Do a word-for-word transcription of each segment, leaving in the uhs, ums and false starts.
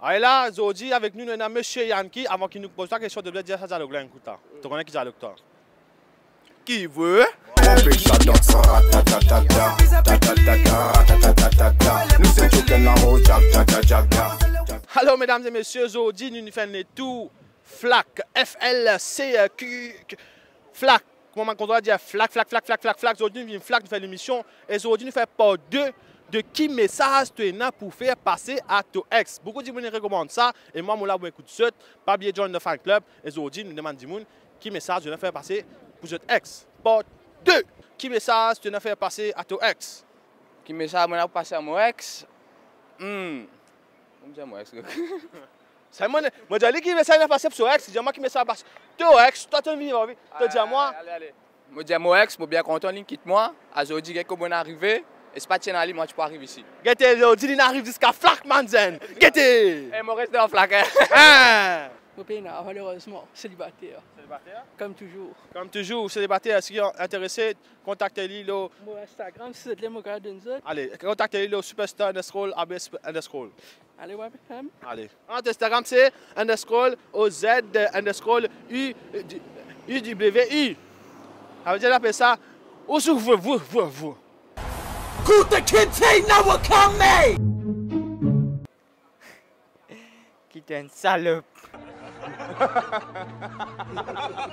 Ale la, zordi avek nou, nou ena Misie Yankee. Avan ki nou poz twa kestion, to bizin dir sa dialog la enn kou la. To kone ki dialog twa? Ki vre? Mon pil sa dans, ratatatata, ratatatata, ratatatata. Nou se Joker lamour, jag, jag, jag, jag, jag. Alo, medam e mesie, zordi nou, nou fer enn letour Flacq, F L C Q, Flacq. Kouma bann kontra dir Flacq, Flacq, Flacq, Flacq, Flacq, Flacq. Zordi nou vinn Flacq, nou fer lemision. E zordi nou fer par de de ki mesaz to ena pou fer pase a to ex. Boukou dimoun rekomann sa, e mwa, mo la pou ekout zot. Pa bliye join the fan club. E zordi nou demann dimoun ki mesaz to ena fer pase pou zot ex. Par de. Ki mesaz to ena fer pase a to ex? Ki mesaz mo ena pou pase a mo ex? Hmm. Mo dir mo ex. Sa mo, mo dir li ki mesaz ena pase pou so ex, li dir mwa ki mesaz pas. To ex, twa to vinn viv ar li, to dir mwa. Ale, ale. Mo dir mo ex, mo bien kontan li kit mwa. Azordi, get kouma mo arive. E si pa ti ena li, mwa ti pou ariv isi. Gete, zordi li ariv ziska Flacq, manzenn. Gete! E mo res dan Flacq, hein. Hein! Mo pena, malerezman, selibater. Selibater? Kom touzour. Kom touzour, selibater. Si interese, kontakte li lor... Mo Instagram, si zot le, mo kapav donn zot. Ale, kontakte li lor superstar underscore A B S underscore. Ale, ouais, hein? Ale. Ant Instagram se underscore O Z underscore U, U W U. Sa vedir, apel sa, ou sou vou, vou, vou, vou. Koute Kid Tina, we're coming! Ki to enn salop.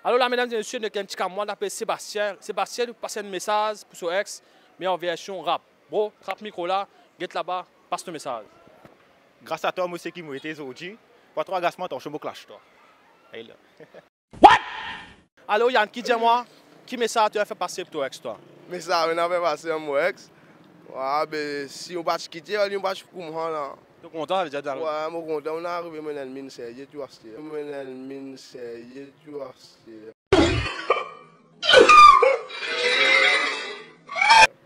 Alor la, medam e mesie, nou ek enn ti kamarad apel Sebastien. Sebastien, li pou pas enn mesaz pou so ex, me an version rap. Bro, trap mikro la, get laba, pas to mesaz. Gras a twa, mo seki mo ete zordi. Pa tro agas mwa, tansion mo klash twa. Hey la. What? Alor, Yankee, dir mwa, ki mesaz to ena fer pase pou to ex, twa? Mesaz mo ena fer pase a mo ex? Wa, be, si nou pa ti kite, li pa ti pou koumsa la. To kontan, sa vedir, dan... Wa, mo kontan, mo arive, mo ena enn minn serye tou aster. Mo ena enn minn serye tou aster.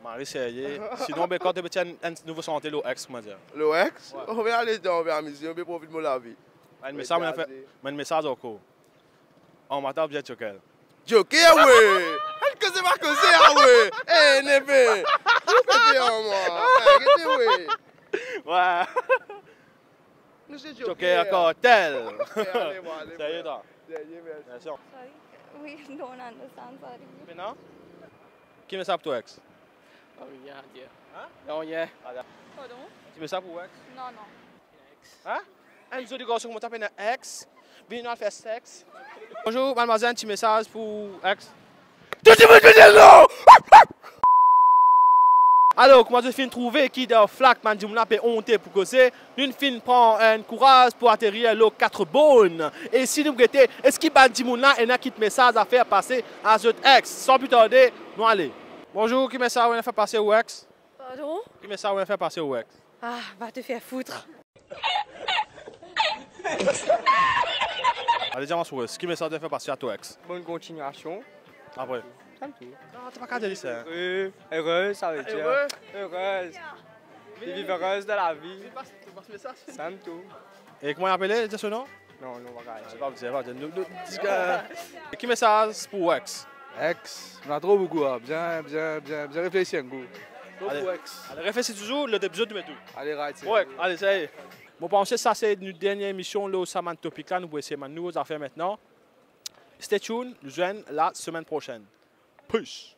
Mari serye. Sinon, be, kan to pe tir enn, enn nouvo sante lor ex, kouma dir? Lor ex? Wa. Ou pe ale dan, ou pe amize, ou pe profit mo lavi. Enn mesaz, mo ena fer, mo ena enn mesaz ankor. An matin, ou bien Joker. Joker, we! Enn koze pa koze, ah, we! Eh, neve! Ou pe fer an mwa. Eh, gete, we! Wa. Nou se Joker. Joker Kartel. Ale, bon, ale, serye, bon, twa? Serye, mersi. Mersi. Sorry. We don't understand, sorry. Pena? Ki mesaz pou to ex? Oh, rien à dire. Hein? Non, rien. Ah, dakor. Pardon? Ki mesaz pou ex? Non, non. Hein? Enn zoli garson kouma twa pena ex, vini nou al fer sex. Bonzour, madmwazel, ti mesaz pou ex. Tout dimoun pe dir non! Alor, kouma zot finn trouve ki dan Flacq bann dimoun la pe onte pou koze, nou finn pran enn kouraz pou aterir lor Quatre Bornes. E si nou gete, eski bann dimoun la ena kit mesaz a fer pase a zot ex? San pli tarde, nou ale. Bonzour, ki mesaz ou ena fer pase ou ex? Pardon? Ki mesaz ou ena fer pase ou ex? Ah, va te faire foutre. Ale, dir mwa, Soures, ki mesaz to ena fer pase a to ex? Bonne continuation. Apre? Sa tou. Non, to pa kapav dir li sa. Heureux, heureuse, ça veut dire. Heureux. Heureuse. Vive heureuse de la vie. Sa tou. E kouma li apele, dir so nom? Non, non, pa kapav. Se pa, se pa, nou, nou, dis, euh, ki mesaz pou ex? Ex, nou ena tro boukou, ah. Bien, bien, bien, bien reflesi enn kou. Tro pou ex. Ale, reflesi touzour, lot epizod nou met tou. Ale, right, bon, ale, sa ye. Mo panse sa se nou dernie emision lor sa bann topik la, nou pou esey bann nouvo zafer aster. Stay tuned, nou zwenn la semenn prosenn. Peace.